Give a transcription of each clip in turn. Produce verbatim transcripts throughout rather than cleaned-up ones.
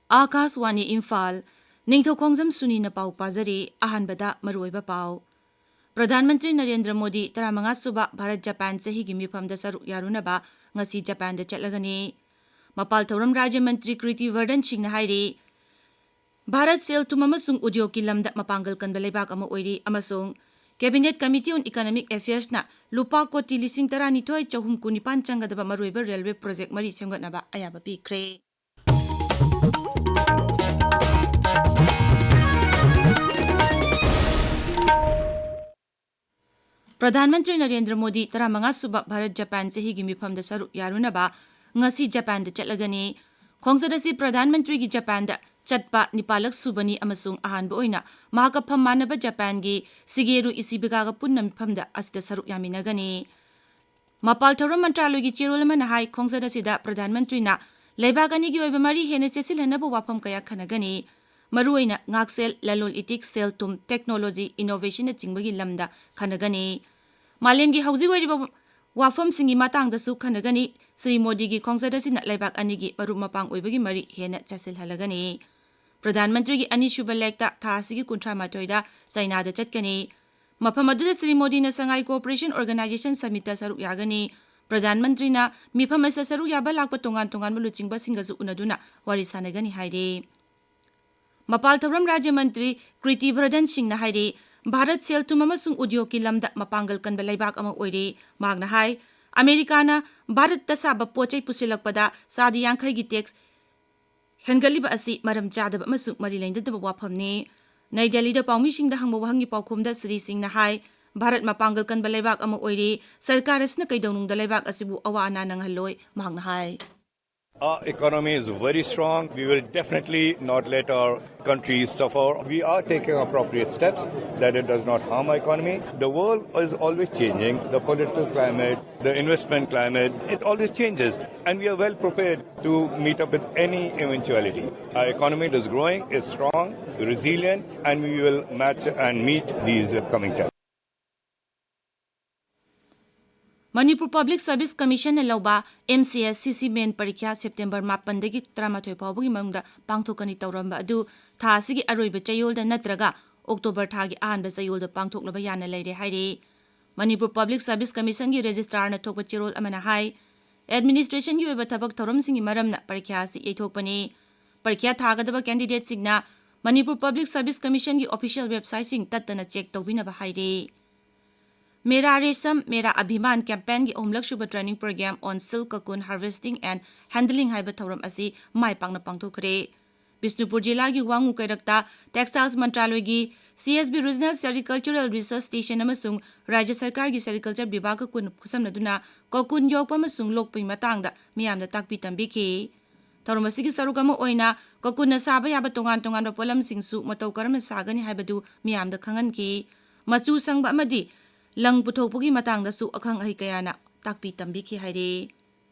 ꯑꯥꯀꯥꯁꯋꯥꯅꯤ ꯏꯝꯐꯥꯜ, ꯅꯤꯡꯊꯧꯈꯣꯡꯖꯝ ꯁꯨꯅꯤꯅ ꯄꯥꯎ ꯄꯥꯖꯔꯤ꯫ ꯑꯍꯥꯟꯕꯗ ꯃꯔꯨꯑꯣꯏꯕ ꯄꯥꯎ꯫ ꯄ꯭ꯔꯙꯥꯟ ꯃꯟꯇ꯭ꯔꯤ ꯅꯔꯦꯟꯗ꯭ꯔ ꯃꯣꯗꯤ ꯇꯔꯥꯃꯉꯥ ꯁꯨꯕ ꯚꯥꯔꯠ ꯖꯄꯥꯟ ꯆꯍꯤꯒꯤ ꯃꯤꯐꯝꯗ ꯁꯔꯨꯛ ꯌꯥꯔꯨꯅꯕ ꯉꯁꯤ ꯖꯄꯥꯟꯗ ꯆꯠꯂꯒꯅꯤ꯫ ꯃꯄꯥꯜ ꯊꯧꯔꯝ ꯔꯥꯖ꯭ꯌ ꯃꯟꯇ꯭ꯔꯤ ꯀ꯭ꯔꯤꯇꯤ ꯚꯔꯗꯟ ꯁꯤꯡꯅ ꯍꯥꯏꯔꯤ, ꯚꯥꯔꯠ ꯁꯦꯜ ꯊꯨꯝ ꯑꯃꯁꯨꯡ ꯎꯗ꯭ꯌꯣꯒꯀꯤ ꯂꯝꯗ ꯃꯄꯥꯡꯒꯜ ꯀꯟꯕ ꯂꯩꯕꯥꯛ ꯑꯃ ꯑꯣꯏꯔꯤ ꯑꯃꯁꯨꯡ Cabinet Committee on Economic Affairsꯅ ꯂꯨꯄꯥ ꯀꯣꯇꯤ ꯂꯤꯁꯤꯡ ꯇꯔꯥꯅꯤꯊꯣꯏ ꯆꯍꯨꯝ ꯀꯨꯟꯅꯤꯄꯥꯟ ꯆꯪꯒꯗꯕ ꯃꯔꯨꯑꯣꯏꯕ ꯔꯦꯜꯋꯦ ꯄ꯭ꯔꯣꯖꯦꯛ ꯃꯔꯤ ꯁꯦꯝꯒꯠꯅꯕ ꯑꯌꯥꯕ ꯄꯤꯈ꯭ꯔꯦ꯫ ꯄ꯭ꯔꯙꯥꯟ ꯃꯟꯇ꯭ꯔꯤ ꯅꯔꯦꯟꯗ꯭ꯔ ꯃꯣꯗꯤ ꯇꯔꯥꯃꯉꯥ ꯁꯨꯕ ꯚꯥꯔꯠ ꯖꯄꯥꯟ ꯆꯍꯤꯒꯤ ꯃꯤꯐꯝꯗ ꯁꯔꯨꯛ ꯌꯥꯔꯨꯅꯕ ꯉꯁꯤ ꯖꯄꯥꯟꯗ ꯆꯠꯂꯒꯅꯤ꯫ ꯈꯣꯡꯆꯠ ꯑꯁꯤ ꯄ꯭ꯔꯙꯥꯟ ꯃꯟꯇ꯭ꯔꯤꯒꯤ ꯖꯄꯥꯟꯗ ꯆꯠꯄ ꯅꯤꯄꯥꯜꯂꯛ ꯁꯨꯕꯅꯤ ꯑꯃꯁꯨꯡ ꯑꯍꯥꯟꯕ ꯑꯣꯏꯅ ꯃꯍꯥꯛꯀ ꯐꯝ ꯃꯥꯟꯅꯕ ꯖꯄꯥꯟꯒꯤ ꯁꯤꯒꯦꯔꯨ ꯏꯁꯤꯕꯤꯒꯥꯒ ꯄꯨꯟꯅ ꯃꯤꯐꯝꯗ ꯑꯁꯤꯗ ꯁꯔꯨꯛ ꯌꯥꯃꯤꯟꯅꯒꯅꯤ꯫ ꯃꯄꯥꯜ ꯊꯧꯔꯝ ꯃꯟꯇ꯭ꯔꯥꯂꯣꯏꯒꯤ ꯆꯦꯔꯣꯜ ꯑꯃꯅ ꯍꯥꯏ, ꯈꯣꯡꯆꯠ ꯑꯁꯤꯗ ꯄ꯭ꯔꯙꯥꯟ ꯃꯟꯇ꯭ꯔꯤꯅ ꯂꯩꯕꯥꯛ ꯑꯅꯤꯒꯤ ꯑꯣꯏꯕ ꯃꯔꯤ ꯍꯦꯟꯅ ꯆꯦꯠꯁꯤꯜꯍꯟꯅꯕ ꯋꯥꯐꯝ ꯀꯌꯥ ꯈꯟꯅꯒꯅꯤ꯫ ꯃꯔꯨꯑꯣꯏꯅ ꯉꯥꯛꯁꯦꯜ, ꯂꯂꯣꯟ ꯏꯇꯤꯛ, ꯁꯦꯜ ꯊꯨꯝ, technology, innovationꯅꯆꯤꯡꯕꯒꯤ ꯂꯝꯗ ꯈꯟꯅꯒꯅꯤ꯫ ꯃꯥꯂꯦꯝꯒꯤ ꯍꯧꯖꯤꯛ ꯑꯣꯏꯔꯤꯕ ꯋꯥꯐꯝꯁꯤꯡꯒꯤ ꯃꯇꯥꯡꯗꯁꯨ ꯈꯟꯅꯒꯅꯤ꯫ ꯁ꯭ꯔꯤ ꯃꯣꯗꯤꯒꯤ ꯈꯣꯡꯆꯠ ꯑꯁꯤꯅ ꯂꯩꯕꯥꯛ ꯑꯅꯤꯒꯤ ꯃꯔꯨꯞ ꯃꯄꯥꯡ ꯑꯣꯏꯕꯒꯤ ꯃꯔꯤ ꯍꯦꯟꯅ ꯆꯦꯠꯁꯤꯜꯍꯜꯂꯒꯅꯤ꯫ ꯄ꯭ꯔꯙꯥꯟ ꯃꯟꯇ꯭ꯔꯤꯒꯤ ꯑꯅꯤꯁꯨꯕ ꯂꯦꯛꯇ ꯊꯥ ꯑꯁꯤꯒꯤ ꯀꯨꯟꯊ꯭ꯔꯥ ꯃꯥꯊꯣꯏꯗ ꯆꯥꯏꯅꯥꯗ ꯆꯠꯀꯅꯤ꯫ ꯃꯐꯝ ꯑꯗꯨꯗ ꯁ꯭ꯔꯤ ꯃꯣꯗꯤꯅ Shanghai Cooperation Organization Summitꯇ ꯁꯔꯨꯛ ꯌꯥꯒꯅꯤ꯫ ꯄ꯭ꯔꯙꯥꯟ ꯃꯟꯇ꯭ꯔꯤꯅ ꯃꯤꯐꯝ ꯑꯁꯤꯗ ꯁꯔꯨꯛ ꯌꯥꯕ ꯂꯥꯛꯄ ꯇꯣꯉꯥꯟ ꯇꯣꯉꯥꯟꯕ ꯂꯨꯆꯤꯡꯕꯁꯤꯡꯒꯁꯨ ꯎꯅꯗꯨꯅ ꯋꯥꯔꯤ ꯁꯥꯟꯅꯒꯅꯤ ꯍꯥꯏꯔꯤ꯫ ꯃꯄꯥꯜ ꯊꯧꯔꯝ ꯔꯥꯖ꯭ꯌ ꯃꯟꯇ꯭ꯔꯤ ꯀ꯭ꯔꯤꯇꯤ ꯚꯔꯗꯟ ꯁꯤꯡꯅ ꯍꯥꯏꯔꯤ, ꯚꯥꯔꯠ ꯁꯦꯜ ꯊꯨꯝ ꯑꯃꯁꯨꯡ ꯎꯗ꯭ꯌꯣꯒꯀꯤ ꯂꯝꯗ ꯃꯄꯥꯡꯒꯜ ꯀꯟꯕ ꯂꯩꯕꯥꯛ ꯑꯃ ꯑꯣꯏꯔꯤ꯫ ꯃꯍꯥꯛꯅ ꯍꯥꯏ, ꯑꯃꯦꯔꯤꯀꯥꯅ ꯚꯥꯔꯠꯇ ꯁꯥꯕ ꯄꯣꯠ ꯆꯩ ꯄꯨꯁꯤꯜꯂꯛꯄꯗ ꯆꯥꯗ ꯌꯥꯡꯈꯩꯒꯤ tax ꯍꯦꯟꯒꯠꯂꯤꯕ ꯑꯁꯤ ꯃꯔꯝ ꯆꯥꯗꯕ ꯑꯃꯁꯨꯡ ꯃꯔꯤ ꯂꯩꯅꯗꯕ ꯋꯥꯐꯝꯅꯤ꯫ ꯅꯩ ꯗꯦꯜꯂꯤꯗ ꯄꯥꯎꯃꯤꯁꯤꯡꯗ ꯍꯪꯕ ꯋꯥꯍꯪꯒꯤ ꯄꯥꯎꯈꯨꯝꯗ ꯁ꯭ꯔꯤ ꯁꯤꯡꯅ ꯍꯥꯏ, ꯚꯥꯔꯠ ꯃꯄꯥꯡꯒꯜ ꯀꯟꯕ ꯂꯩꯕꯥꯛ ꯑꯃ ꯑꯣꯏꯔꯤ꯫ ꯁꯔꯀꯥꯔ ꯑꯁꯤꯅ ꯀꯩꯗꯧꯅꯨꯡꯗ ꯂꯩꯕꯥꯛ ꯑꯁꯤꯕꯨ ꯑꯋꯥ ꯑꯅꯥ ꯅꯪꯍꯜꯂꯣꯏ, ꯃꯍꯥꯛꯅ ꯍꯥꯏ꯫ Our economy is very strong. We will definitely not let our country suffer. We are taking appropriate steps that it does not harm our economy. The world is always changing. The political climate, the investment climate, it always changes. And we are well prepared to meet up with any eventuality. Our economy is growing, is strong, resilient, and we will match and meet these coming challenges. Manipur public service ꯀꯃꯤꯁꯟꯅ ꯂꯧꯕ M C S C C main ꯄꯔꯤꯈ꯭ꯌꯥ September ꯃꯥꯄꯟꯗꯒꯤ ꯇꯔꯥꯃꯥꯊꯣꯏ ꯐꯥꯎꯕꯒꯤ ꯃꯅꯨꯡꯗ ꯄꯥꯡꯊꯣꯛꯀꯅꯤ ꯇꯧꯔꯝꯕ ꯑꯗꯨ ꯊꯥ ꯑꯁꯤꯒꯤ ꯑꯔꯣꯏꯕ ꯆꯌꯣꯜꯗ ꯅꯠꯇ꯭ꯔꯒ ꯑꯣꯛꯇꯣꯕꯔ ꯊꯥꯒꯤ ꯑꯍꯥꯟꯕ ꯆꯌꯣꯜꯗ ꯄꯥꯡꯊꯣꯛꯅꯕ ꯌꯥꯅ ꯂꯩꯔꯦ ꯍꯥꯏꯔꯤ꯫ ꯃꯅꯤꯄꯨꯔ ꯄꯕ꯭ꯂꯤꯛ ꯁꯔꯚꯤꯁ ꯀꯃꯤꯁꯟꯒꯤ ꯔꯦꯖꯤꯁꯇ꯭ꯔꯥꯔꯅ ꯊꯣꯛꯄ ꯆꯦꯔꯣꯜ ꯑꯃꯅ ꯍꯥꯏ, ꯑꯦꯗꯃꯤꯅꯤꯁꯇ꯭ꯔꯦꯁꯟꯒꯤ ꯑꯣꯏꯕ ꯊꯕꯛ ꯊꯧꯔꯝꯁꯤꯡꯒꯤ ꯃꯔꯝꯅ ꯄꯔꯤꯈ꯭ꯌꯥ ꯑꯁꯤ ꯌꯩꯊꯣꯛꯄꯅꯤ꯫ ꯄꯔꯤꯈ꯭ꯌꯥ ꯊꯥꯒꯗꯕ ꯀꯦꯟꯗꯤꯗꯦꯠꯁꯤꯡꯅ ꯃꯅꯤꯄꯨꯔ ꯄꯕ꯭ꯂꯤꯛ ꯁꯔꯚꯤꯁ ꯀꯃꯤꯁꯟꯒꯤ ꯑꯣꯐꯤꯁꯤꯌꯦꯜ ꯋꯦꯕꯁꯥꯏꯠꯁꯤꯡ ꯇꯠꯇꯅ ꯆꯦꯛ ꯇꯧꯕꯤꯅꯕ ꯍꯥꯏꯔꯤ꯫ ꯃꯦꯔꯥ ꯔꯦꯁꯝ, ꯃꯦꯔꯥ ꯑꯚꯤꯃꯥꯟ ꯀꯦꯝꯄꯦꯟꯒꯤ ꯑꯍꯨꯝꯂꯛ ꯁꯨꯕ training program on silk cocoon harvesting and handling ꯍꯥꯏꯕ ꯊꯧꯔꯝ ꯑꯁꯤ ꯃꯥꯏ ꯄꯥꯛꯅ ꯄꯥꯡꯊꯣꯛꯈ꯭ꯔꯦ꯫ ꯕꯤꯁꯅꯨꯄꯨꯔ ꯖꯤꯂꯥꯒꯤ ꯋꯥꯉꯨ ꯀꯩꯔꯛꯇ ꯇꯦꯛꯁꯇꯥꯏꯜꯁ ꯃꯟꯇ꯭ꯔꯥꯂꯣꯏꯒꯤ C S B Regional Sericultural Research Station ꯑꯃꯁꯨꯡ ꯔꯥꯖ꯭ꯌ ꯁꯔꯀꯥꯔꯒꯤ ꯁꯦꯔꯤꯀꯜꯆꯔ ꯕꯤꯚꯥꯒꯀ ꯄꯨꯟꯅ ꯈꯨꯠꯁꯝꯅꯗꯨꯅ ꯀꯣꯀꯨꯟ ꯌꯣꯛꯄ ꯑꯃꯁꯨꯡ ꯂꯣꯛꯄꯒꯤ ꯃꯇꯥꯡꯗ ꯃꯤꯌꯥꯝꯗ ꯇꯥꯛꯄꯤ ꯇꯝꯕꯤꯈꯤ꯫ ꯊꯧꯔꯝ ꯑꯁꯤꯒꯤ ꯁꯔꯨꯛ ꯑꯃ ꯑꯣꯏꯅ ꯀꯣꯀꯨꯟꯅ ꯁꯥꯕ ꯌꯥꯕ ꯇꯣꯉꯥꯟ ꯇꯣꯉꯥꯟꯕ ꯄꯣꯠꯂꯝꯁꯤꯡꯁꯨ ꯃꯇꯧ ꯀꯔꯝꯅ ꯁꯥꯒꯅꯤ ꯍꯥꯏꯕꯗꯨ ꯃꯤꯌꯥꯝꯗ ꯈꯪꯍꯟꯈꯤ꯫ ꯃꯆꯨ ꯁꯪꯕ ꯑꯃꯗꯤ ꯂꯪ ꯄꯨꯊꯣꯛꯄꯒꯤ ꯃꯇꯥꯡꯗꯁꯨ ꯑꯈꯪ ꯑꯍꯩ ꯀꯌꯥꯅ ꯇꯥꯛꯄꯤ ꯇꯝꯕꯤꯈꯤ ꯍꯥꯏꯔꯤ꯫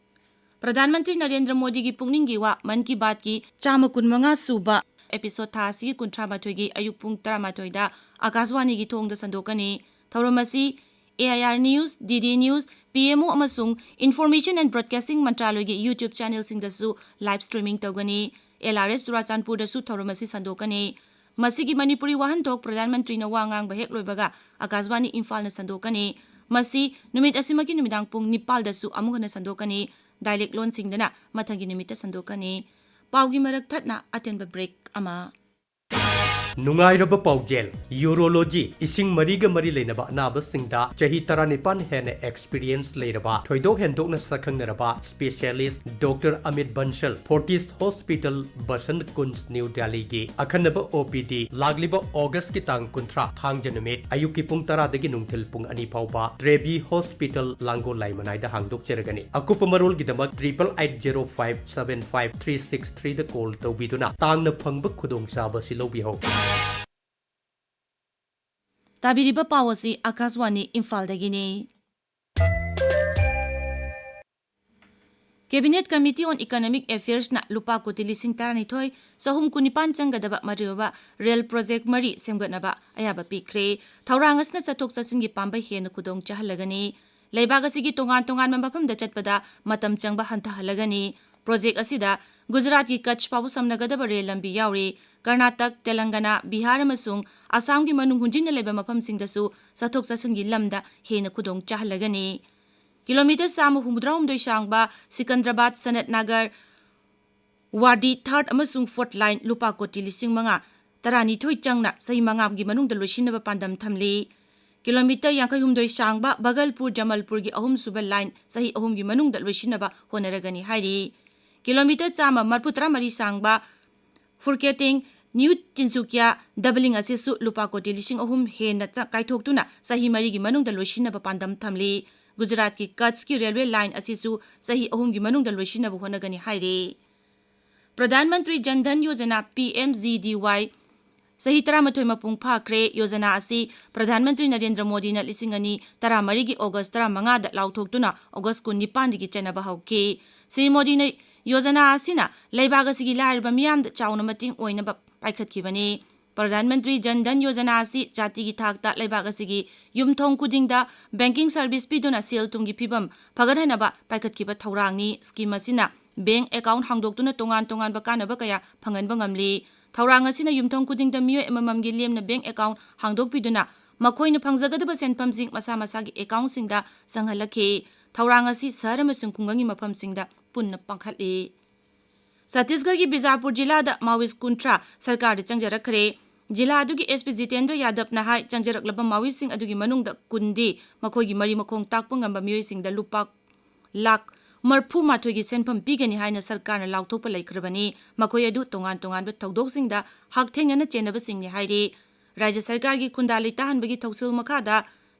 ꯄ꯭ꯔꯙꯥꯟ ꯃꯟꯇ꯭ꯔꯤ ꯅꯔꯦꯟꯗ꯭ꯔ ꯃꯣꯗꯤꯒꯤ ꯄꯨꯛꯅꯤꯡꯒꯤ ꯋꯥ ꯃꯟ ꯀꯤ ꯕꯥꯠꯀꯤ ꯆꯥꯝꯃ ꯀꯨꯟꯃꯉꯥ ꯁꯨꯕ episode ꯊꯥ ꯑꯁꯤꯒꯤ ꯀꯨꯟꯊ꯭ꯔꯥ ꯃꯥꯊꯣꯏꯒꯤ ꯑꯌꯨꯛ ꯄꯨꯡ ꯇꯔꯥꯃꯥꯊꯣꯏꯗ ꯑꯀꯥꯁꯋꯥꯅꯤꯒꯤ ꯊꯣꯡꯗ ꯁꯟꯗꯣꯛꯀꯅꯤ꯫ ꯊꯧꯔꯝ ꯑꯁꯤ A I R News, D D News, P M O ꯑꯃꯁꯨꯡ Information and Broadcasting ꯃꯟꯇ꯭ꯔꯥꯂꯣꯏꯒꯤ YouTube channelꯁꯤꯡꯗꯁꯨ live streaming ꯇꯧꯒꯅꯤ꯫ L R S ꯆꯨꯔꯥꯆꯥꯟꯄꯨꯔꯗꯁꯨ ꯊꯧꯔꯝ ꯑꯁꯤ ꯁꯟꯗꯣꯛꯀꯅꯤ꯫ ꯃꯁꯤꯒꯤ ꯃꯅꯤꯄꯨꯔꯤ ꯋꯥꯍꯟꯊꯣꯛ ꯄ꯭ꯔꯙꯥꯟ ꯃꯟꯇ꯭ꯔꯤꯅ ꯋꯥ ꯉꯥꯡꯕ ꯍꯦꯛ ꯂꯣꯏꯕꯒ ꯑꯀꯥꯁꯕꯥꯅꯤ ꯏꯝꯐꯥꯜꯅ ꯁꯟꯗꯣꯛꯀꯅꯤ꯫ ꯃꯁꯤ ꯅꯨꯃꯤꯠ ꯑꯁꯤꯃꯛꯀꯤ ꯅꯨꯃꯤꯗꯥꯡ ꯄꯨꯡ ꯅꯤꯄꯥꯜꯗꯁꯨ ꯑꯃꯨꯛ ꯍꯟꯅ ꯁꯟꯗꯣꯛꯀꯅꯤ꯫ Dialect ꯂꯣꯟꯁꯤꯡꯗꯅ ꯃꯊꯪꯒꯤ ꯅꯨꯃꯤꯠꯇ ꯁꯟꯗꯣꯛꯀꯅꯤ꯫ ꯄꯥꯎꯒꯤ ꯃꯔꯛ ꯊꯠꯅ ꯑꯇꯦꯟꯕ break ꯑꯃ꯫ ꯅꯨꯡꯉꯥꯏꯔꯕ ꯄꯥꯎꯖꯦꯜ, Urology, ꯏꯁꯤꯡ ꯃꯔꯤꯒ ꯃꯔꯤ ꯂꯩꯅꯕ ꯑꯅꯥꯕꯁꯤꯡꯗ ꯆꯍꯤ ꯇꯔꯥꯅꯤꯄꯥꯟ ꯍꯦꯟꯅ experience ꯂꯩꯔꯕ, ꯊꯣꯏꯗꯣꯛ ꯍꯦꯟꯗꯣꯛꯅ ꯁꯛꯈꯪꯅꯔꯕ specialist Doctor Amit Bansal, Fortis Hospital, Basant Kunj, New Delhiꯒꯤ ꯑꯈꯟꯅꯕ O P D ꯂꯥꯛꯂꯤꯕ Augustꯀꯤ ꯇꯥꯡ ꯀꯨꯟꯊ꯭ꯔꯥ, ꯊꯥꯡꯖ ꯅꯨꯃꯤꯠ, ꯑꯌꯨꯛꯀꯤ ꯄꯨꯡ ꯇꯔꯥꯗꯒꯤ ꯅꯨꯡꯊꯤꯜ ꯄꯨꯡ ꯑꯅꯤ ꯐꯥꯎꯕ, Trevi Hospital, ꯂꯥꯡꯒꯣꯜ ꯂꯥꯏꯃꯅꯥꯏꯗ ꯍꯥꯡꯗꯣꯛꯆꯔꯒꯅꯤ꯫ ꯑꯀꯨꯞꯄ ꯃꯔꯣꯜꯒꯤꯗꯃꯛ triple eight zero five seven five three six threeꯗ call ꯇꯧꯕꯤꯗꯨꯅ ꯇꯥꯡꯅ ꯐꯪꯕ ꯈꯨꯗꯣꯡꯆꯥꯕ ꯑꯁꯤ ꯂꯧꯕꯤꯍꯧ꯫ ꯇꯥꯕꯤꯔꯤꯕ ꯄꯥꯎ ꯑꯁꯤ ꯑꯀꯥꯁꯋꯥꯅꯤ ꯏꯝꯐꯥꯜꯗꯒꯤꯅꯤ꯫ Cabinet Committee on Economic Affairsꯅ ꯂꯨꯄꯥ ꯀꯣꯇꯤ ꯂꯤꯁꯤꯡ ꯇꯔꯥꯅꯤꯊꯣꯏ ꯆꯍꯨꯝ ꯀꯨꯟꯅꯤꯄꯥꯟ ꯆꯪꯒꯗꯕ ꯃꯔꯨꯑꯣꯏꯕ rail project ꯃꯔꯤ ꯁꯦꯝꯒꯠꯅꯕ ꯑꯌꯥꯕ ꯄꯤꯈ꯭ꯔꯦ꯫ ꯊꯧꯔꯥꯡ ꯑꯁꯤꯅ ꯆꯠꯊꯣꯛ ꯆꯠꯁꯤꯟꯒꯤ ꯄꯥꯝꯕꯩ ꯍꯦꯟꯅ ꯈꯨꯗꯣꯡ ꯆꯥꯍꯜꯂꯒꯅꯤ꯫ ꯂꯩꯕꯥꯛ ꯑꯁꯤꯒꯤ ꯇꯣꯉꯥꯟ ꯇꯣꯉꯥꯟꯕ ꯃꯐꯝꯗ ꯆꯠꯄꯗ ꯃꯇꯝ ꯆꯪꯕ ꯍꯟꯊꯍꯜꯂꯒꯅꯤ꯫ ꯄ꯭ꯔꯣꯖꯦꯛ ꯑꯁꯤꯗ ꯒꯨꯖꯔꯥꯠꯀꯤ ꯀꯆ ꯐꯥꯎꯕ ꯁꯝꯅꯒꯗꯕ ꯔꯦꯜ ꯂꯝꯕꯤ ꯌꯥꯎꯔꯤ꯫ ꯀꯔꯅꯥꯇꯛ, ꯇꯦꯂꯪꯒꯅꯥ, ꯕꯤꯍꯥꯔ ꯑꯃꯁꯨꯡ ꯑꯁꯥꯝꯒꯤ ꯃꯅꯨꯡ ꯍꯨꯟꯖꯤꯟꯅ ꯂꯩꯕ ꯃꯐꯝꯁꯤꯡꯗꯁꯨ ꯆꯠꯊꯣꯛ ꯆꯠꯁꯤꯟꯒꯤ ꯂꯝꯗ ꯍꯦꯟꯅ ꯈꯨꯗꯣꯡ ꯆꯥꯍꯜꯂꯒꯅꯤ꯫ ꯀꯤꯂꯣꯃꯤꯇꯔ ꯆꯥꯝꯃ ꯍꯨꯝꯐꯨꯇꯔꯥꯍꯨꯝꯗꯣꯏ ꯁꯥꯡꯕ ꯁꯤꯀꯟꯗ꯭ꯔꯕꯥꯗ, ꯁꯅꯠ ꯅꯥꯒꯔ, ꯋꯥꯗꯤ ꯊꯥꯔꯠ ꯑꯃꯁꯨꯡ ꯐꯣꯔꯠ ꯂꯥꯏꯟ ꯂꯨꯄꯥ ꯀꯣꯇꯤ ꯂꯤꯁꯤꯡ ꯃꯉꯥ, ꯇꯔꯥꯅꯤꯊꯣꯏ ꯆꯪꯅ ꯆꯍꯤ ꯃꯉꯥꯒꯤ ꯃꯅꯨꯡꯗ ꯂꯣꯏꯁꯤꯟꯅꯕ ꯄꯥꯟꯗꯝ ꯊꯝꯂꯤ꯫ ꯀꯤꯂꯣꯃꯤꯇꯔ ꯌꯥꯡꯈꯩꯍꯨꯝꯗꯣꯏ ꯁꯥꯡꯕ ꯕꯒꯜꯄꯨꯔ ꯖꯃꯜꯄꯨꯔꯒꯤ ꯑꯍꯨꯝꯁꯨꯕ ꯂꯥꯏꯟ ꯆꯍꯤ ꯑꯍꯨꯝꯒꯤ ꯃꯅꯨꯡꯗ ꯂꯣꯏꯁꯤꯟꯅꯕ ꯍꯣꯠꯅꯔꯒꯅꯤ ꯍꯥꯏꯔꯤ꯫ ꯀꯤꯂꯣꯃꯤꯇꯔ ꯆꯥꯝꯃ ꯃꯔꯤꯐꯨꯇꯔꯥ ꯃꯔꯤ ꯁꯥꯡꯕ ꯐꯨꯔꯀꯦꯇꯤꯡ ꯅ꯭ꯌꯨ ꯇꯤꯟꯁꯨꯀꯤꯌꯥ ꯗꯕꯂꯤꯡ ꯑꯁꯤꯁꯨ ꯂꯨꯄꯥ ꯀꯣꯇꯤ ꯂꯤꯁꯤꯡ ꯑꯍꯨꯝ ꯍꯦꯟꯅ ꯆ-, ꯀꯥꯏꯊꯣꯛꯇꯨꯅ ꯆꯍꯤ ꯃꯔꯤꯒꯤ ꯃꯅꯨꯡꯗ ꯂꯣꯏꯁꯤꯟꯅꯕ ꯄꯥꯟꯗꯝ ꯊꯝꯂꯤ꯫ ꯒꯨꯖꯔꯥꯠꯀꯤ ꯀꯠꯁꯀꯤ ꯔꯦꯜꯋꯦ ꯂꯥꯏꯟ ꯑꯁꯤꯁꯨ ꯆꯍꯤ ꯑꯍꯨꯝꯒꯤ ꯃꯅꯨꯡꯗ ꯂꯣꯏꯁꯤꯟꯅꯕ ꯍꯣꯠꯅꯒꯅꯤ ꯍꯥꯏꯔꯤ꯫ Pradhan Mantri Jan Dhan Yojana, P M J D Y, ꯆꯍꯤ ꯇꯔꯥꯃꯥꯊꯣꯏ ꯃꯄꯨꯡ ꯐꯥꯈ꯭ꯔꯦ꯫ ꯌꯣꯖꯅꯥ ꯑꯁꯤ ꯄ꯭ꯔꯙꯥꯟ ꯃꯟꯇ꯭ꯔꯤ ꯅꯔꯦꯟꯗ꯭ꯔ ꯃꯣꯗꯤꯅ ꯂꯤꯁꯤꯡ ꯑꯅꯤ ꯇꯔꯥꯃꯔꯤꯒꯤ ꯑꯣꯒꯁ ꯇꯔꯥꯃꯉꯥꯗ ꯂꯥꯎꯊꯣꯛꯇꯨꯅ ꯑꯣꯒꯁ ꯀꯨꯟꯅꯤꯄꯥꯟꯗꯒꯤ ꯆꯠꯅꯕ ꯍꯧꯈꯤ꯫ ꯁ꯭ꯔꯤ ꯃꯣꯗꯤꯅ ꯌꯣꯖꯅꯥ ꯑꯁꯤꯅ ꯂꯩꯕꯥꯛ ꯑꯁꯤꯒꯤ ꯂꯥꯏꯔꯕ ꯃꯤꯌꯥꯝꯗ ꯆꯥꯎꯅ ꯃꯇꯦꯡ ꯑꯣꯏꯅꯕ ꯄꯥꯏꯈꯠꯈꯤꯕꯅꯤ꯫ ꯄ꯭ꯔꯙꯥꯟ ꯃꯟꯇ꯭ꯔꯤ ꯖꯟ ꯙꯟ ꯌꯣꯖꯅꯥ ꯑꯁꯤ ꯖꯥꯇꯤꯒꯤ ꯊꯥꯛꯇ ꯂꯩꯕꯥꯛ ꯑꯁꯤꯒꯤ ꯌꯨꯝꯊꯣꯡ ꯈꯨꯗꯤꯡꯗ ꯕꯦꯡꯀꯤꯡ ꯁꯔꯚꯤꯁ ꯄꯤꯗꯨꯅ ꯁꯦꯜ ꯊꯨꯝꯒꯤ ꯐꯤꯕꯝ ꯐꯒꯠꯍꯟꯅꯕ ꯄꯥꯏꯈꯠꯈꯤꯕ ꯊꯧꯔꯥꯡꯅꯤ꯫ ꯁ꯭ꯀꯤꯝ ꯑꯁꯤꯅ ꯕꯦꯡꯛ ꯑꯦꯀꯥꯎꯟꯠ ꯍꯥꯡꯗꯣꯛꯇꯨꯅ ꯇꯣꯉꯥꯟ ꯇꯣꯉꯥꯟꯕ ꯀꯥꯟꯅꯕ ꯀꯌꯥ ꯐꯪꯍꯟꯕ ꯉꯝꯂꯤ꯫ ꯊꯧꯔꯥꯡ ꯑꯁꯤꯅ ꯌꯨꯝꯊꯣꯡ ꯈꯨꯗꯤꯡꯗ ꯃꯤꯑꯣꯏ ꯑꯃꯃꯝꯒꯤ ꯂꯦꯝꯅ ꯕꯦꯡꯛ ꯑꯦꯀꯥꯎꯟꯠ ꯍꯥꯡꯗꯣꯛꯄꯤꯗꯨꯅ ꯃꯈꯣꯏꯅ ꯐꯪꯖꯒꯗꯕ ꯁꯦꯟꯐꯝꯁꯤꯡ ꯃꯁꯥ ꯃꯁꯥꯒꯤ ꯑꯦꯀꯥꯎꯟꯠꯁꯤꯡꯗ ꯆꯪꯍꯜꯂꯛꯈꯤ꯫ ꯊꯧꯔꯥꯡ ꯑꯁꯤ ꯁꯍꯔ ꯑꯃꯁꯨꯡ ꯈꯨꯡꯒꯪꯒꯤ ꯃꯐꯝꯁꯤꯡꯗ ꯄꯨꯟꯅ ꯄꯥꯡꯈꯠꯂꯤ꯫ ꯁꯠꯇꯤꯁꯒꯔꯒꯤ ꯕꯤꯖꯥꯄꯨꯔ ꯖꯤꯂꯥꯗ ꯃꯥꯑꯣꯏꯁ꯭ꯠ ꯀꯨꯟꯊ꯭ꯔꯥ ꯁꯔꯀꯥꯔꯗ ꯆꯪꯖꯔꯛꯈ꯭ꯔꯦ꯫ ꯖꯤꯂꯥ ꯑꯗꯨꯒꯤ ꯑꯦꯁ ꯄꯤ ꯖꯤꯇꯦꯟꯗ꯭ꯔ ꯌꯥꯗꯕꯅ ꯍꯥꯏ, ꯆꯪꯖꯔꯛꯂꯕ ꯃꯥꯑꯣꯏꯁ꯭ꯠꯁꯤꯡ ꯑꯗꯨꯒꯤ ꯃꯅꯨꯡꯗ ꯀꯨꯟꯗꯤ ꯃꯈꯣꯏꯒꯤ ꯃꯔꯤ ꯃꯈꯣꯡ ꯇꯥꯛꯄ ꯉꯝꯕ ꯃꯤꯑꯣꯏꯁꯤꯡꯗ ꯂꯨꯄꯥ ꯂꯥꯈ ꯃꯔꯤꯐꯨ ꯃꯥꯊꯣꯏꯒꯤ ꯁꯦꯟꯐꯝ ꯄꯤꯒꯅꯤ ꯍꯥꯏꯅ ꯁꯔꯀꯥꯔꯅ ꯂꯥꯎꯊꯣꯛꯄ ꯂꯩꯈ꯭ꯔꯕꯅꯤ꯫ ꯃꯈꯣꯏ ꯑꯗꯨ ꯇꯣꯉꯥꯟ ꯇꯣꯉꯥꯟꯕ ꯊꯧꯗꯣꯛꯁꯤꯡꯗ ꯍꯛꯊꯦꯡꯅꯅ ꯆꯦꯟꯅꯕꯁꯤꯡꯅꯤ ꯍꯥꯏꯔꯤ꯫ ꯔꯥꯖ꯭ꯌ ꯁꯔꯀꯥꯔꯒꯤ ꯈꯨꯟꯗꯥ ꯂꯩꯇꯥꯍꯟꯕꯒꯤ ꯊꯧꯁꯤꯜ ꯃꯈꯥꯗ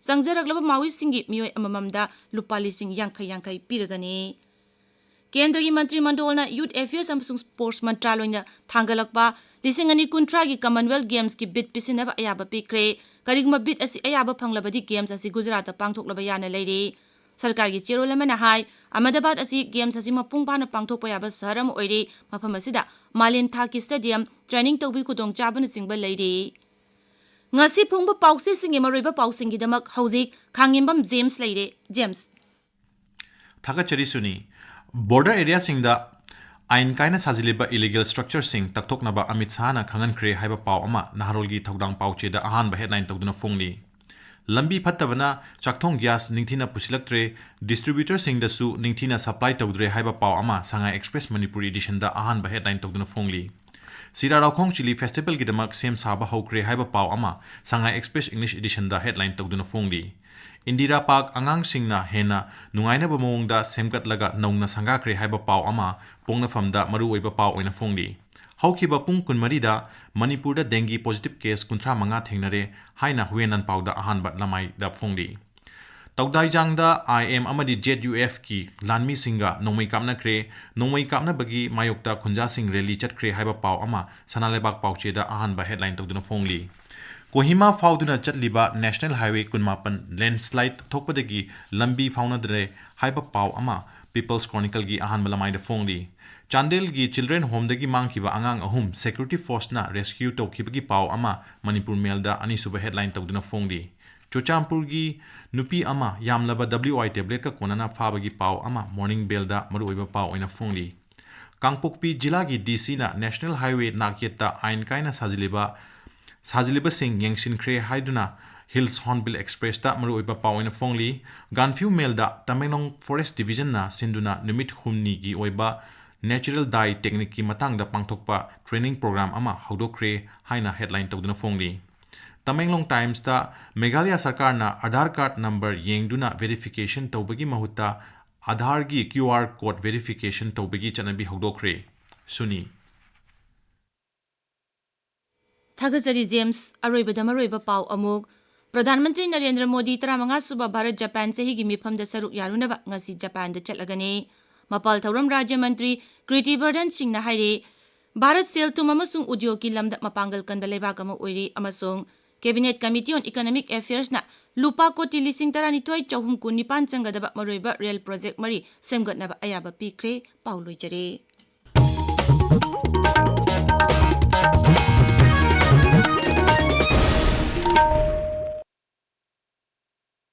ꯆꯪꯖꯔꯛꯂꯕ ꯃꯥꯑꯣꯏꯁ꯭ꯠꯁꯤꯡꯒꯤ ꯃꯤꯑꯣꯏ ꯑꯃꯃꯝꯗ ꯂꯨꯄꯥ ꯂꯤꯁꯤꯡ ꯌꯥꯡꯈꯩ ꯌꯥꯡꯈꯩ ꯄꯤꯔꯒꯅꯤ꯫ ꯀꯦꯟꯗ꯭ꯔꯒꯤ ꯃꯟꯇ꯭ꯔꯤ ꯃꯟꯗꯣꯜꯅ ꯌꯨꯊ ꯑꯦꯐꯤꯌꯔꯁ ꯑꯃꯁꯨꯡ ꯁ꯭ꯄꯣꯔꯠꯁ ꯃꯟꯇ꯭ꯔꯥꯂꯣꯏꯅ ꯊꯥꯡꯒꯠꯂꯛꯄ ꯂꯤꯁꯤꯡ ꯑꯅꯤ ꯀꯨꯟꯊ꯭ꯔꯥꯒꯤ ꯀꯃꯟꯋꯦꯜꯊ ꯒꯦꯝꯁꯀꯤ ꯕꯤꯗ ꯄꯤꯁꯤꯟꯅꯕ ꯑꯌꯥꯕ ꯄꯤꯈ꯭ꯔꯦ꯫ ꯀꯔꯤꯒꯨꯝꯕ ꯕꯤꯗ ꯑꯁꯤ ꯑꯌꯥꯕ ꯐꯪꯂꯕꯗꯤ ꯒꯦꯝꯁ ꯑꯁꯤ ꯒꯨꯖꯔꯥꯠꯇ ꯄꯥꯡꯊꯣꯛꯂꯕ ꯌꯥꯅ ꯂꯩꯔꯤ꯫ ꯁꯔꯀꯥꯔꯒꯤ ꯆꯦꯔꯣꯜ ꯑꯃꯅ ꯍꯥꯏ, ꯑꯍꯃꯗꯥꯕꯥꯗ ꯑꯁꯤ ꯒꯦꯝꯁ ꯑꯁꯤ ꯃꯄꯨꯡ ꯐꯥꯅ ꯄꯥꯡꯊꯣꯛꯄ ꯌꯥꯕ ꯁꯍꯔ ꯑꯃ ꯑꯣꯏꯔꯤ꯫ ꯃꯐꯝ ꯑꯁꯤꯗ ꯃꯥꯂꯦꯝ ꯊꯥꯛꯀꯤ ꯁ꯭ꯇꯦꯗꯤꯌꯝ, ꯇ꯭ꯔꯦꯅꯤꯡ ꯇꯧꯕꯒꯤ ꯈꯨꯗꯣꯡꯆꯥꯕꯅꯆꯤꯡꯕ ꯂꯩꯔꯤ꯫ ꯉꯁꯤ ꯐꯣꯡꯕ ꯄꯥꯎꯆꯦꯁꯤꯡꯒꯤ ꯃꯔꯨꯑꯣꯏꯕ ꯄꯥꯎꯁꯤꯡꯒꯤꯗꯃꯛ ꯍꯧꯖꯤꯛ ꯈꯥꯡꯉꯦꯝꯕꯝ ꯖꯦꯝꯁ ꯂꯩꯔꯦ꯫ ꯖꯦꯝꯁ꯫ ꯊꯥꯒꯠꯆꯔꯤ ꯁꯨꯅꯤ꯫ ꯕꯣꯔꯗꯔ ꯑꯦꯔꯤꯌꯥꯁꯤꯡꯗ ꯑꯥꯏꯟ ꯀꯥꯏꯅ ꯁꯥꯖꯤꯜꯂꯤꯕ ꯏꯂꯤꯒꯦꯜ ꯁ꯭ꯇ꯭ꯔꯛꯆꯔꯁꯤꯡ ꯇꯛꯊꯣꯛꯅꯕ ꯑꯃꯤꯠ ꯁꯥꯍꯅ ꯈꯪꯍꯟꯈ꯭ꯔꯦ ꯍꯥꯏꯕ ꯄꯥꯎ ꯑꯃ ꯅꯍꯥꯔꯣꯜꯒꯤ ꯊꯧꯗꯥꯡ ꯄꯥꯎꯆꯦꯗ ꯑꯍꯥꯟꯕ ꯍꯦꯗꯂꯥꯏꯟ ꯇꯧꯗꯨꯅ ꯐꯣꯡꯂꯤ꯫ ꯂꯝꯕꯤ ꯐꯠꯇꯕꯅ ꯆꯥꯛꯊꯣꯡ ꯒ꯭ꯌꯥꯁ ꯅꯤꯡꯊꯤꯅ ꯄꯨꯁꯤꯜꯂꯛꯇ꯭ꯔꯦ, ꯗꯤꯁꯇ꯭ꯔꯤꯕ꯭ꯌꯨꯇꯔꯁꯤꯡꯗꯁꯨ ꯅꯤꯡꯊꯤꯅ ꯁꯄ꯭ꯂꯥꯏ ꯇꯧꯗ꯭ꯔꯦ ꯍꯥꯏꯕ ꯄꯥꯎ ꯑꯃ ꯁꯉꯥꯏ ꯑꯦꯛꯁꯄ꯭ꯔꯦꯁ ꯃꯅꯤꯄꯨꯔꯤ ꯏꯗꯤꯁꯟꯗ ꯑꯍꯥꯟꯕ ꯍꯦꯗꯂꯥꯏꯟ ꯇꯧꯗꯨꯅ ꯐꯣꯡꯂꯤ꯫ ꯁꯤꯔꯥꯔꯥꯎꯈꯣꯡ ꯆꯤꯂꯤ ꯐꯦꯁꯇꯤꯚꯦꯜꯒꯤꯗꯃꯛ ꯁꯦꯝ ꯁꯥꯕ ꯍꯧꯈ꯭ꯔꯦ ꯍꯥꯏꯕ ꯄꯥꯎ ꯑꯃ ꯁꯉꯥꯏ ꯑꯦꯛꯁꯄ꯭ꯔꯦꯁ ꯏꯪꯂꯤꯁ ꯏꯗꯤꯁꯟꯗ ꯍꯦꯗꯂꯥꯏꯟ ꯇꯧꯗꯨꯅ ꯐꯣꯡꯂꯤ꯫ ꯏꯟꯗꯤꯔꯥ ꯄꯥꯔꯛ ꯑꯉꯥꯡꯁꯤꯡꯅ ꯍꯦꯟꯅ ꯅꯨꯡꯉꯥꯏꯅꯕ ꯃꯑꯣꯡꯗ ꯁꯦꯝꯒꯠꯂꯒ ꯅꯧꯅ ꯁꯪꯒꯥꯈ꯭ꯔꯦ ꯍꯥꯏꯕ ꯄꯥꯎ ꯑꯃ ꯄꯣꯛꯅꯐꯝꯗ ꯃꯔꯨꯑꯣꯏꯕ ꯄꯥꯎ ꯑꯣꯏꯅ ꯐꯣꯡꯂꯤ꯫ ꯍꯧꯈꯤꯕ ꯄꯨꯡ ꯀꯨꯟꯃꯔꯤꯗ ꯃꯅꯤꯄꯨꯔꯗ ꯗꯦꯡꯒꯤ ꯄꯣꯖꯤꯇꯤꯚ ꯀꯦꯁ ꯀꯨꯟꯊ꯭ꯔꯥ ꯃꯉꯥ ꯊꯦꯡꯅꯔꯦ ꯍꯥꯏꯅ ꯍꯨꯌꯦꯟ ꯂꯥꯟꯄꯥꯎꯗ ꯑꯍꯥꯟꯕ ꯂꯃꯥꯏꯗ ꯐꯣꯡꯂꯤ꯫ ꯇꯧꯗꯥꯏꯖꯥꯡꯗ ꯑꯥꯏ ꯑꯦꯝ ꯑꯃꯗꯤ ꯖꯦꯠ ꯌꯨ ꯑꯦꯐꯀꯤ ꯂꯥꯟꯃꯤꯁꯤꯡꯒ ꯅꯣꯡꯃꯩ ꯀꯥꯞꯅꯈ꯭ꯔꯦ꯫ ꯅꯣꯡꯃꯩ ꯀꯥꯞꯅꯕꯒꯤ ꯃꯥꯌꯣꯛꯇ ꯈꯨꯟꯖꯥꯁꯤꯡ ꯔꯦꯂꯤ ꯆꯠꯈ꯭ꯔꯦ ꯍꯥꯏꯕ ꯄꯥꯎ ꯑꯃ ꯁꯅꯥ ꯂꯩꯕꯥꯛ ꯄꯥꯎꯆꯦꯗ ꯑꯍꯥꯟꯕ ꯍꯦꯗꯂꯥꯏꯟ ꯇꯧꯗꯨꯅ ꯐꯣꯡꯂꯤ꯫ ꯀꯣꯍꯤꯃꯥ ꯐꯥꯎꯗꯨꯅ ꯆꯠꯂꯤꯕ ꯅꯦꯁꯅꯦꯜ ꯍꯥꯏꯋꯦ ꯀꯨꯟꯃꯥꯄꯟ ꯂꯦꯟꯁꯂꯥꯏꯗ ꯊꯣꯛꯄꯗꯒꯤ ꯂꯝꯕꯤ ꯐꯥꯎꯅꯗ꯭ꯔꯦ ꯍꯥꯏꯕ ꯄꯥꯎ ꯑꯃ ꯄꯤꯄꯜꯁ ꯀ꯭ꯔꯣꯅꯤꯀꯜꯒꯤ ꯑꯍꯥꯟꯕ ꯂꯃꯥꯏꯗ ꯐꯣꯡꯂꯤ꯫ ꯆꯥꯟꯗꯦꯜꯒꯤ ꯆꯤꯜꯗ꯭ꯔꯦꯟ ꯍꯣꯝꯗꯒꯤ ꯃꯥꯡꯈꯤꯕ ꯑꯉꯥꯡ ꯑꯍꯨꯝ ꯁꯦꯀ꯭ꯌꯨꯔꯤꯇꯤ ꯐꯣꯔꯁꯅ ꯔꯦꯁꯀ꯭ꯌꯨ ꯇꯧꯈꯤꯕꯒꯤ ꯄꯥꯎ ꯑꯃ ꯃꯅꯤꯄꯨꯔ ꯃꯦꯜꯗ ꯑꯅꯤꯁꯨꯕ ꯍꯦꯗꯂꯥꯏꯟ ꯇꯧꯗꯨꯅ ꯐꯣꯡꯂꯤ꯫ ꯆꯨꯔꯆꯥꯟꯄꯨꯔꯒꯤ ꯅꯨꯄꯤ ꯑꯃ ꯌꯥꯝꯂꯕ ꯗꯕ꯭ꯂꯤꯎ ꯑꯥꯏ ꯇꯦꯕ꯭ꯂꯦꯠꯀ ꯀꯣꯟꯅꯅ ꯐꯥꯕꯒꯤ ꯄꯥꯎ ꯑꯃ ꯃꯣꯔꯅꯤꯡ ꯕꯦꯜꯗ ꯃꯔꯨꯑꯣꯏꯕ ꯄꯥꯎ ꯑꯣꯏꯅ ꯐꯣꯡꯂꯤ꯫ ꯀꯥꯡꯄꯣꯛꯄꯤ ꯖꯤꯂꯥꯒꯤ ꯗꯤ ꯁꯤꯅ ꯅꯦꯁꯅꯦꯜ ꯍꯥꯏꯋꯦ ꯅꯥꯛꯌꯦꯠꯇ ꯑꯥꯏꯟ ꯀꯥꯏꯅ ꯁꯥꯖꯤꯜꯂꯤꯕ, ꯁꯥꯖꯤꯜꯂꯤꯕꯁꯤꯡ ꯌꯦꯡꯁꯤꯟꯈ꯭ꯔꯦ ꯍꯥꯏꯗꯨꯅ ꯍꯤꯜꯁ ꯍꯣꯔꯟꯕꯤꯜ ꯑꯦꯛꯁꯄ꯭ꯔꯦꯁꯇ ꯃꯔꯨꯑꯣꯏꯕ ꯄꯥꯎ ꯑꯣꯏꯅ ꯐꯣꯡꯂꯤ꯫ ꯒꯥꯟꯐ꯭ꯌꯨ ꯃꯦꯜꯗ ꯇꯃꯦꯡꯂꯣꯡ ꯐꯣꯔꯦꯁ ꯗꯤꯕꯤꯖꯟꯅ ꯁꯤꯟꯗꯨꯅ ꯅꯨꯃꯤꯠ ꯍꯨꯝꯅꯤꯒꯤ ꯑꯣꯏꯕ ꯅꯦꯆꯔꯦꯜ ꯗꯥꯏ ꯇꯦꯛꯅꯤꯛꯀꯤ ꯃꯇꯥꯡꯗ ꯄꯥꯡꯊꯣꯛꯄ ꯇ꯭ꯔꯦꯅꯤꯡ ꯄ꯭ꯔꯣꯒ꯭ꯔꯥꯝ ꯑꯃ ꯍꯧꯗꯣꯛꯈ꯭ꯔꯦ ꯍꯥꯏꯅ ꯍꯦꯗꯂꯥꯏꯟ ꯇꯧꯗꯨꯅ ꯐꯣꯡꯂꯤ꯫ ꯇꯃꯦꯡꯂꯣꯡ ꯇꯥꯏꯝꯁꯇ ꯃꯦꯘꯥꯂꯌꯥ ꯁꯔꯀꯥꯔꯅ ꯑꯥꯙꯥꯔ ꯀꯥꯔꯗ ꯅꯝꯕꯔ ꯌꯦꯡꯗꯨꯅ ꯚꯦꯔꯤꯐꯤꯀꯦꯁꯟ ꯇꯧꯕꯒꯤ ꯃꯍꯨꯠꯇ ꯑꯥꯙꯥꯔꯒꯤ ꯀ꯭ꯌꯨ ꯑꯥꯔ ꯀꯣꯗ ꯚꯦꯔꯤꯐꯤꯀꯦꯁꯟ ꯇꯧꯕꯒꯤ ꯆꯠꯅꯕꯤ ꯍꯧꯗꯣꯛꯈ꯭ꯔꯦ꯫ ꯁꯨꯅꯤ꯫ ꯊꯥꯒꯠꯆꯔꯤ ꯖꯦꯝꯁ꯫ ꯑꯔꯣꯏꯕꯗ ꯃꯔꯨꯑꯣꯏꯕ ꯄꯥꯎ ꯑꯃꯨꯛ꯫ ꯄ꯭ꯔꯙꯥꯟ ꯃꯟꯇ꯭ꯔꯤ ꯅꯔꯦꯟꯗ꯭ꯔ ꯃꯣꯗꯤ ꯇꯔꯥꯃꯉꯥ ꯁꯨꯕ ꯚꯥꯔꯠ ꯖꯄꯥꯟ ꯆꯍꯤꯒꯤ ꯃꯤꯐꯝꯗ ꯁꯔꯨꯛ ꯌꯥꯔꯨꯅꯕ ꯉꯁꯤ ꯖꯄꯥꯟꯗ ꯆꯠꯂꯒꯅꯤ꯫ ꯃꯄꯥꯜ ꯊꯧꯔꯝ ꯔꯥꯖ꯭ꯌ ꯃꯟꯇ꯭ꯔꯤ ꯀ꯭ꯔꯤꯇꯤ ꯕꯔꯙꯟ ꯁꯤꯡꯅ ꯍꯥꯏꯔꯤ, ꯚꯥꯔꯠ ꯁꯦꯜ ꯊꯨꯝ ꯑꯃꯁꯨꯡ ꯎꯗ꯭ꯌꯣꯒꯀꯤ ꯂꯝꯗ ꯃꯄꯥꯡꯒꯜ ꯀꯟꯕ ꯂꯩꯕꯥꯛ ꯑꯃ ꯑꯣꯏꯔꯤ ꯑꯃꯁꯨꯡ Cabinet Committee on Economic Affairsꯅ ꯂꯨꯄꯥ ꯀꯣꯇꯤ ꯂꯤꯁꯤꯡ ꯇꯔꯥꯅꯤꯊꯣꯏ ꯆꯍꯨꯝ ꯀꯨꯟꯅꯤꯄꯥꯟ ꯆꯪꯒꯗꯕ ꯃꯔꯨꯑꯣꯏꯕ ꯔꯦꯜ ꯄ꯭ꯔꯣꯖꯦꯛ ꯃꯔꯤ ꯁꯦꯝꯒꯠꯅꯕ ꯑꯌꯥꯕ ꯄꯤꯈ꯭ꯔꯦ꯫ ꯄꯥꯎ ꯂꯣꯏꯖꯔꯦ꯫